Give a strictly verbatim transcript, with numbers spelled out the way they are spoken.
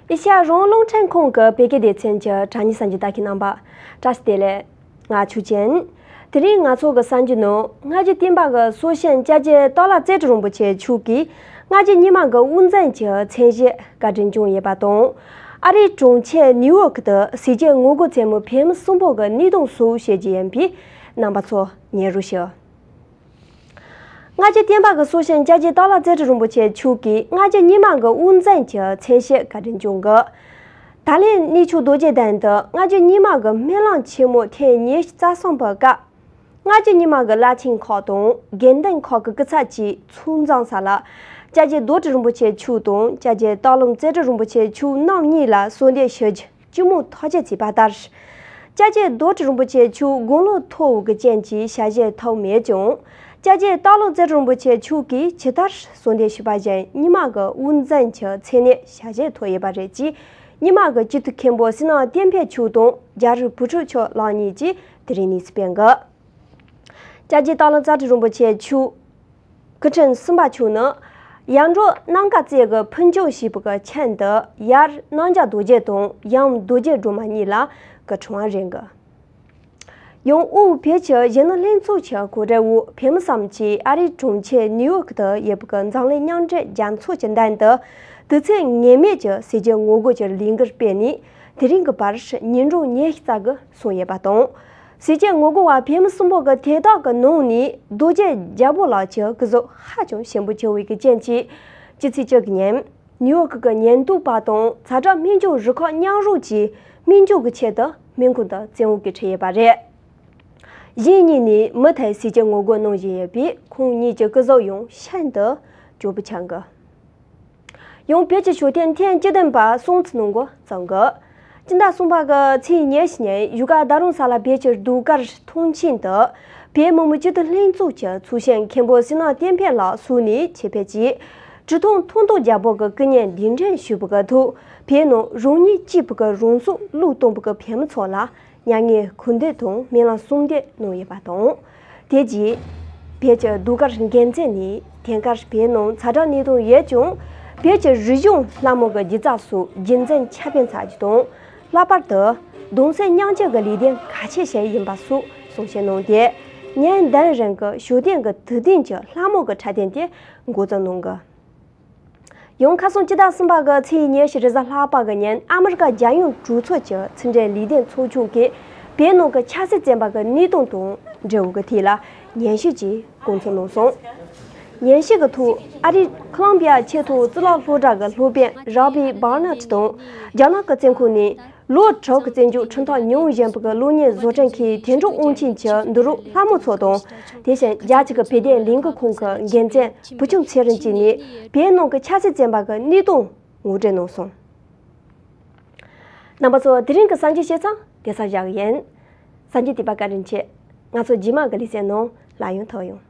ཨེ་ཤ་ཡ་རང་དབང་རླུང་འཕྲིན་ཁང་གི་བོད་སྐད་སྡེ་ཚན་གྱི་དྲ་བརྙན་གསར་འགྱུར་ལྟ་མཁན་རྣམ་པ། བཀྲ་ཤིས་བདེ་ལེགས། ང་ཆོས་ཅན། དེ་རིང་ང་ཚོ་གི་གསར་འགྱུར་ནང་། སྔ་རྗེས་བསྟན་པ་གི་སྲོག་ཤིང་སྐྱབས་རྗེ་སྟག་ལྷ་རྩེ་སྤྲུལ་རིན་པོ་ཆེ་མཆོག་གིས་སྔ་རྗེས་ཉི་མ་གི་དབུ་འཛིན་གྱི་མཚན་གཞས་བཀའ་དྲིན་བསྐྱངས་ཡོད་པ་དང་། ཨ་རིའི་གྲོང་ཁྱེར་ནིའུ་ཡོག་ཏུ་ཟས་བཅད་ངོ་རྒོལ་རྩེད་མོ་ཕེབས་མི་གསུམ་པོ་གི་གནས་སྟངས་སོགས་བཤད་རྒྱུ་ཡིན་པས། རྣམ་པ་ཚོ་ཉན་རོགས་ཞུ། སྔ་རྗེས་བསྟན་པ་གི་སྲོག་ཤིང་སྐྱབས་རྗེ་སྟག་ལྷ་རྩེ་སྤྲུལ་རིན་པོ་ཆེ་མཆོག་གིས་སྔ་རྗེས་ཉི་མ་གི་དབུ་འཛིན་གྱི་མཚན་གཞས་བཀའ་དྲིན་བསྐྱངས་གི། ད་ལན་གནས་མཆོག་རྡོ་རྗེ་གདན་དུ་སྔ་རྗེས་ཉི་མ་གི་སྨོན་ལམ་ཆེན་མོ་ཐེངས་ཉི་ཤུ་རྩ་གསུམ་པའི་སྐབས། སྔ་རྗེས་ཉི་མ་གི་བླ་ཆེན་ཁག་དང་དགེ་འདུན་ཁག་གི་སྐུ་ཚབ་ཀྱིས་ཚོགས་མཛད་ས་ལ། སྐྱབས་རྗེ་རྡོ་གྲུབ་རིན་པོ་ཆེ་མཆོག་དང་སྐྱབས་རྗེ་སྟག་ལུང་རྩེ་སྤྲུལ་རིན་པོ་ཆེ་མཆོག་རྣམ་གཉིས་ལ་གསོལ་འདེབས་ཞུ་རྒྱུ་སྤྱི་མོས་ཐག་བཅད་བྱས་པ་ལྟར། སྐྱབས་རྗེ་རྡོ་གྲུབ་རིན་པོ་ཆེ་མཆོག་དགུང་ལོ་མཐོ་བའི་རྐྱེན་གྱིས་ཞལ་བཞེས་ཐོབ་མེད་ཀྱང་། སྐྱབས་རྗེ་སྟག་ལུང་རྩེ་སྤྲུལ་རིན་པོ་ཆེ་མཆོག་གིས་ཇི་ལྟར་གསོལ་འདེབས་ཞུས་པ་བཞིན་ཉི་མ་གི་དབུ་འཛིན་གྱི་མཚན་གནས་ཞལ་བཞེས་ཐོབ་ཡོད་པ་རེད་ཅེས། ཉི་མ་གི་སྤྱི་འཐུས་མཁན་པོ་བསོད་ནམས་བསྟན་འཕེལ་མཆོག་དང་རྒྱ་རི་བུ་ཕྲུག་མཆོག་ལག་གཉིས་ཀྱིས་དེ་རིང་གནས་ཚུལ་སྤེལ་གི། སྐྱབས་རྗེ་སྟག་ལུང་རྩེ་སྤྲུལ་རིན་པོ་ཆེ་མཆོག་སྐུ་ཕྲེང་གསུམ་པ་མཆོག་ནི། ཡར་འབྲོག་གནམ་དཀར་རྩེ་གི་ཕུན་ཚོགས་ཞེས་པའི་ཁྱིམ་དུ་ཡར་གནམ་རྒྱལ་རྡོ་རྗེ་དང་ཡུམ་རྡོ་རྗེ་སྒྲོལ་མ་གཉིས་ལ་སྐུ་ཕྲེང་བ་རེད་གི། ཡང་དབུས་བོད་ཀྱི་གཞོན་ནུ་ལྷན་ཚོགས་ཀྱི་གོ་སྒྲིག་འོག་ཕེབས་མི་གསུམ་གྱིས་ཨ་རིའི་གྲོང་ཁྱེར་ནིའུ་ཡོག་ཏུ་ཡོད་པའི་འཛམ་གླིང་མཉམ་འབྲེལ་རྒྱལ་ཚོགས་ཀྱི་མདུན་དུ་དུས་ཚོད་ངེས་མེད་ཀྱི་ཟས་བཅད་ངོ་རྒོལ་གྱི་ལས་འགུལ་སྤེལ་ནས་དེ་རིང་གི་བར་ཉིན་གྲངས་ཉི་ཤུ་རྩ་དགུ་སོང་ཡོད་པ་དང་། ཟས་བཅད་ངོ་རྒོལ་བ་ཕེབས་མི་གསུམ་པོ་གི་དེ་དག་གི་ནང་ནས་རྡོ་རྗེ་རྒྱལ་པོ་ལགས་ཀྱི་སྐུ་གཟུགས་ཧ་ཅང་ཞན་པོ་ཆགས་པའི་རྐྱེན་གྱིས། སྤྱི་ཚེས་བཅུ་གི་ཉིན། ནིའུ་ཡོག་གི་ཉེན་རྟོག་པ་དང་ཚ་དྲོད་སྨན་བཅོས་རུ་ཁག་མཉམ་རུབ་ཀྱིས་སྨན་བཅོས་ཀྱི་ཆེད་དུ་སྨན་ཁང་དུ་བཙོན་འོག་གི་ཁྲིད་ཡོད་པ་རེད། གཞན་གཉིས་ནི་མུ་མཐུད་ཟས་བཅད་ངོ་རྒོལ་གནང་བཞིན་ཡོད་པས། ཁོང་གཉིས་ཀྱི་སྐུ་གཟུགས་ཡང་ཤིན་ཏུ་སྐྱོ་པོ་ཆགས་འགི། ཡང་བོད་ཀྱི་ཞོ་སྟོན་ཐེངས་བཅུ་བདུན་པ་སྲུང་བརྩི་གནང་འགོ་བརྩམས་འགི། སྤྱི་ཟླ་གསུམ་པ་གི་ཚེས་ཉེར་གཉིས་ཉིན་བཞུགས་སྒར་རྡ་རམ་ས་ལ་བོད་ཀྱི་ཟློས་གར་མཐོང་ཆེན་དུ་བོད་མི་མང་སྤྱི་འཐུས་ལྷན་ཚོགས་ཀྱི་ཚོགས་གཞོན་མཁན་པོ་བསོད་ནམས་བསྟན་འཕེལ་ལགས་གཙོས་ནས་ཆེད་ཕེབས་ཀྱིས། གྲུབ་ཐོབ་མཐོང་སྟོན་རྒྱལ་པོ་གི་སྐུ་བརྙན་གདན་འདྲེན་ཞུས་པ་གི་ཐོག་བོད་ནང་རང་ཉིད་གཅེས་པ་གི་རང་སྲོག་བློས་གཏོང་བ་གི་བོད་མི་ཚོ་ལ་མྱ་ངན་གུས་འདུད་དང་སྨོན་ལམ་གསོལ་འདེབས་གནང་ཡོད་པ་དང་། དེ་རྗེས་བོད་ཀྱི་ཟློས་གར་འགན་འཛིན་ནས་དེང་སྐབས་བོད་ནང་ཚ་དྲོད་གནད་དོན་ཡོད་ཀྱང་། བོད་ཀྱི་རིག་གཞུང་ལྷ་མོ་གི་སྒྱུ་རྩལ་སོགས་རྒྱུན་འཛིན་ཁྱབ་སྤེལ་བྱ་རྒྱུ་དང་། ལྷག་པར་དུ་གདུང་སྲས་མཉམ་སྤྱོད་ཀྱི་ལས་དོན་གལ་ཆེ་ཞིག་ཡིན་པ་སོགས་གསུང་བཤད་གནང་སྟེ། ཉིན་བདུན་རིང་གི་ཞོ་སྟོན་གྱི་དུས་སྟོན་གྱི་ལྷ་མོ་གི་འཁྲབ་སྟོན་དེ་འགོ་འཛུགས་གནང་གི། ཡང་ཁ་སང་སྤྱི་ཟླ་གསུམ་པ་གི་ཚེས་ཉེར་བཞི་རེས་གཟའ་ལྷག་པ་གི་ཉིན་ཨ་མི་རི་ཀ་རྒྱལ་ཡོངས་གྲོས་ཚོགས་ཀྱི་ཕྱི་འབྲེལ་ལས་དོན་ཚོགས་ཆུང་གིས་བོད་ནང་གི་ཆབ་སྲིད་བཙོན་པ་གི་གནས་སྟངས་དང་འབྲེལ་བའི་ཐད་ལ་སྙན་ཞུ་ཅིག་བསྐུར་ཚུལ་གནང་སོང་། སྙན་ཞུ་གི་ཐོག་ཨ་རིའི་ཁོ་ལོམ་བི་ཡ་ཆེས་མཐོའི་གཙུག་ལག་སློབ་གྲྭ་གི་སློབ་དཔོན་རོ་བྷི་བྷར་ནེ་ཊི་དང་། རྒྱ་ནག་གི་བཙོན་ཁང་ནས་ལོ་དྲུག་གི་བཙོན་འཇུག་ཁྲིམས་ཐག་ཉེ་བོ་བཞིན་པའི་གློག་བརྙན་བཟོ་སྐྲུན་ཁུལ་དོན་གྲུབ་དབང་ཆེན་གྱི་འདུག་རོགས་ལྷ་མོ་ཚོ་དང་། དེ་བཞིན་རྒྱ་ཆེ་གི་བོད་དོན་ལས་འགུལ་ཁང་གི་འགན་འཛིན་བུ་ཆུང་ཚེ་རིང་བཅས་ནས་བོད་ནང་གི་ཆབ་སྲིད་བཙོན་པ་གི་གནས་སྟངས་ངོ་སྤྲོད་གནང་སོང་། རྣམ་པ་ཚོ། དེ་རིང་གི་གསར་འགྱུར་བཤད་སྟངས་དེ་སར་བཞག་གི་ཡིན། གསར་འགྱུར་དེ་བཀའ་དྲིན་ཆེ། ང་ཚོ་རྗེས་མ་གི་ལེ་ཚན་ནང་སླར་ཡང་ཐུག་ཡོང་།